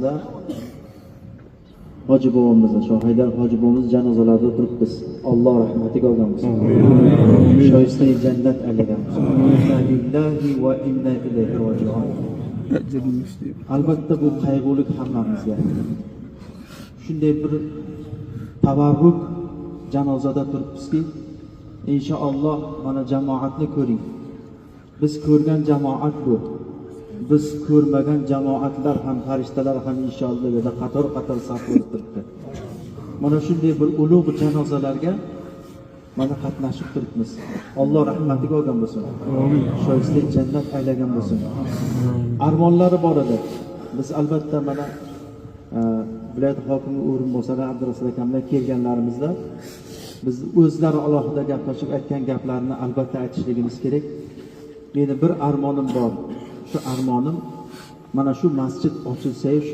janozasida hoji bobomizni, Shohaydar hoji bobomiz janozalarida turibmiz. Alloh rahmatiga olgan bo'lsin. Shoista jannat aylagan bo'lsin. Inna lillahi va inna ilayhi rojiun. Albatta, bu qayg'ulik hammamizga. Shunday bir tabarruk janozada turibmizki, inshaalloh, mana jamoatni ko'ring. Biz ko'rgan jamoat bu. Biz ko'rmagan jamoatlar ham, farishtalar ham inshaalloh bu yerda qator qator saf bo'lib turibdi. Mana shunday bir ulug' janozalarga mana qatnashib turibmiz. Alloh rahmatiga olgan bo'lsin. Shoista jannat aylagan bo'lsin. Armonlari bor edi. Biz albatta mana viloyat hokimi o'rinbosari Abdurasul akam bilan kelganlarimizda biz o'zlari alohida gaplashib aytgan gaplarni albatta aytishligimiz kerak. Meni bir armonim bor. Shu armonim, mana shu masjid ochilsa, shu